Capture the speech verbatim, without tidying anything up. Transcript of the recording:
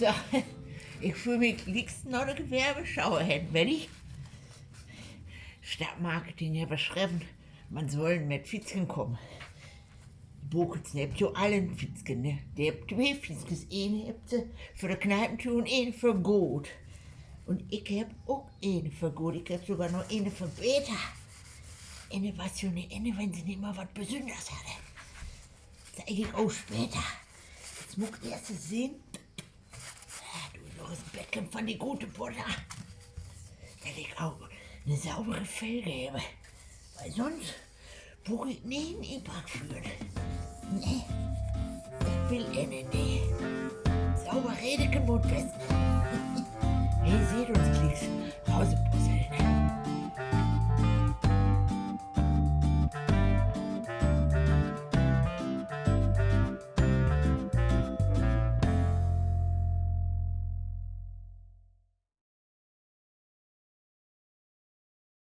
So, ik föhl mi glieks na de Gewerbeschau hen, wenn ik. Stadtmarketing hett schreven, man sall mit Fietske kamen. De Bokelts hebbt jo all en Fietske, ne? De hebbt twee Fietskes, een hebbt se för de Kneipentüür un een för Goot. Un ik hebb ok een för Goot, ik hebb sogor noch een för beter. Ene was jo ne Enne, wenn se nich mal wat Besünners harre. Seh ik ok später. Nu mutt ik eerst sehn, do is noch en beten van de gode Bodder, dat ik ok ne saubere Felge hebbe. Wiel sonst bruuk ik nich in Park föhren. Nee, dat will Enne nich. Sauber reden mutt west. He seht uns glieks.